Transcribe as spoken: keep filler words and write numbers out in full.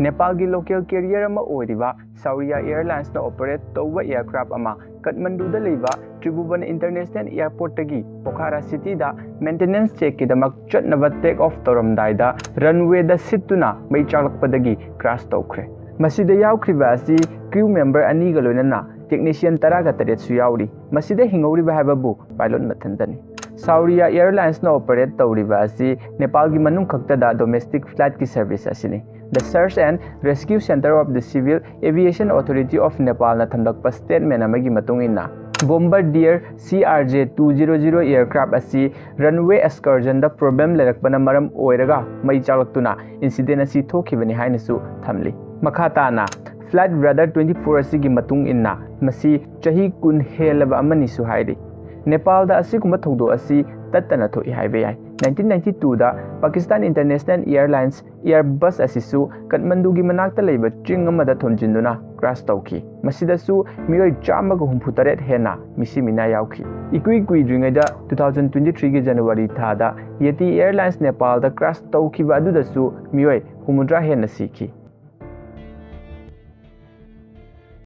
ꯅꯦꯄꯥꯜꯒꯤ local career ꯑꯃ ꯑꯣꯏꯔꯤꯕ ꯁꯥꯎꯔꯤꯌꯥ ꯑꯦꯌꯔꯂꯥꯏꯟꯁꯅ operate ꯇꯧꯕ ꯑꯦꯌꯔꯀ꯭ꯔꯥꯐ ꯑꯃ ꯀꯠꯃꯟꯗꯨꯗ ꯂꯩꯕ ꯇ꯭ꯔꯤꯚꯨꯕꯟ ꯏꯟꯇꯔꯅꯦꯁꯅꯦꯜ ꯑꯦꯌꯔꯄꯣꯔꯠꯇꯒꯤ ꯄꯣꯈꯥꯔꯥ ꯁꯤꯇꯤꯗ ꯃꯦꯟꯇꯦꯅꯦꯟꯁ ꯆꯦꯛꯀꯤꯗꯃꯛ ꯆꯠꯅꯕ ꯇꯦꯛ ꯑꯣꯐ ꯇꯧꯔꯝꯗꯥꯏꯗ ꯔꯟꯋꯦꯗ ꯁꯤꯠꯇꯨꯅ ꯃꯩ ꯆꯥꯛꯂꯛꯄꯗꯒꯤ ꯀ꯭ꯔꯥꯁ ꯇꯧꯈ꯭ꯔꯦ꯫ ꯃꯁꯤꯗ ꯌꯥꯎꯈ꯭ꯔꯤꯕ ꯑꯁꯤ ꯀ꯭ꯔꯤꯎ ꯃꯦꯝꯕꯔ ꯑꯅꯤꯒ ꯂꯣꯏꯅꯅ ꯇꯦꯛꯅꯤꯁꯤꯌꯟ ꯇꯔꯥꯒ ꯇꯔꯦꯠꯁꯨ ꯌꯥꯎꯔꯤ꯫ ꯃꯁꯤꯗ ꯍꯤꯡꯍꯧꯔꯤꯕ ꯍꯥꯏꯕꯕꯨ ꯄꯥꯏꯂꯣꯠ ꯃꯊꯟꯇꯅꯤ꯫ ꯁꯥꯎꯔꯤꯌꯥ ꯑꯦꯌꯔꯂꯥꯏꯟꯁꯅ ꯑꯣꯄꯔꯦꯠ ꯇꯧꯔꯤꯕ ꯑꯁꯤ ꯅꯦꯄꯥꯜꯒꯤ ꯃꯅꯨꯡ ꯈꯛꯇꯗ ꯗꯣꯃꯦꯁꯇꯤꯛ ꯐ꯭ꯂꯥꯏꯠꯀꯤ ꯁꯔꯚꯤꯁ ꯑꯁꯤꯅꯤ꯫ The Search and Rescue Centre of the Civil Aviation Authority of Nepalꯅ ꯊꯝꯂꯛꯄ ꯁ꯭ꯇꯦꯠꯃꯦꯟ ꯑꯃꯒꯤ ꯃꯇꯨꯡ ꯏꯟꯅ, bombardier C R J two zero zero aircraft ꯑꯁꯤ ꯔꯟꯋꯦ ꯑꯦꯛꯁꯀꯔꯖꯟꯗ ꯄ꯭ꯔꯣꯕ꯭ꯂꯦꯝ ꯂꯩꯔꯛꯄꯅ ꯃꯔꯝ ꯑꯣꯏꯔꯒ ꯃꯩ ꯆꯥꯛꯂꯛꯇꯨꯅ ꯏꯟꯁꯤꯗꯦꯟ ꯑꯁꯤ ꯊꯣꯛꯈꯤꯕꯅꯤ ꯍꯥꯏꯅꯁꯨ ꯊꯝꯂꯤ꯫ ꯃꯈꯥ ꯇꯥꯅ, ꯐ꯭ꯂꯥꯏꯠ ꯔꯦꯗꯥꯔ ꯇ꯭ꯋꯦꯟꯇꯤ ꯐꯣꯔ ꯑꯁꯤꯒꯤ ꯃꯇꯨꯡ ꯏꯟꯅ, ꯃꯁꯤ ꯆꯍꯤ ꯀꯨꯟ ꯍꯦꯜꯂꯕ ꯑꯃꯅꯤꯁꯨ ꯍꯥꯏꯔꯤ꯫ ꯅꯦꯄꯥꯜꯗ ꯑꯁꯤꯒꯨꯝꯕ ꯊꯧꯗꯣꯛ ꯑꯁꯤ ꯇꯠꯇꯅ ꯊꯣꯛꯏ ꯍꯥꯏꯕ ꯌꯥꯏ꯫ ꯅꯥꯏꯟꯇꯤꯟ ꯅꯥꯏꯟꯇꯤ ꯇꯨꯗ ꯄꯥꯀꯤꯁꯇꯥꯟ ꯏꯟꯇꯔꯅꯦꯁꯅꯦꯜ ꯑꯦꯌꯔꯂꯥꯏꯟꯁ ꯑꯦꯌꯔꯕꯁ ꯑꯁꯤꯁꯨ ꯀꯠꯃꯟꯗꯨꯒꯤ ꯃꯅꯥꯛꯇ ꯂꯩꯕ ꯆꯤꯡ ꯑꯃꯗ ꯊꯣꯝꯖꯤꯟꯗꯨꯅ ꯀ꯭ꯔꯥꯁ ꯇꯧꯈꯤ꯫ ꯃꯁꯤꯗꯁꯨ ꯃꯤꯑꯣꯏ ꯆꯥꯝꯃꯒ ꯍꯨꯝꯐꯨ ꯇꯔꯦꯠ ꯍꯦꯟꯅ ꯃꯤꯁꯤ ꯃꯤꯅꯥ ꯌꯥꯎꯈꯤ꯫ ꯏꯀꯨꯏ ꯀꯨꯏꯗ꯭ꯔꯤꯉꯩꯗ ꯇꯨ ꯊꯥꯎꯖꯟ ꯇ꯭ꯋꯦꯟꯇꯤ ꯊ꯭ꯔꯤꯒꯤ ꯖꯅꯋꯥꯔꯤ ꯊꯥꯗ ꯌꯦꯇꯤ ꯑꯦꯌꯔꯂꯥꯏꯟꯁ ꯅꯦꯄꯥꯜꯗ ꯀ꯭ꯔꯥꯁ ꯇꯧꯈꯤꯕ ꯑꯗꯨꯗꯁꯨ ꯃꯤꯑꯣꯏ ꯍꯨꯝꯐꯨꯇꯔꯥ ꯍꯦꯟꯅ ꯁꯤꯈꯤ꯫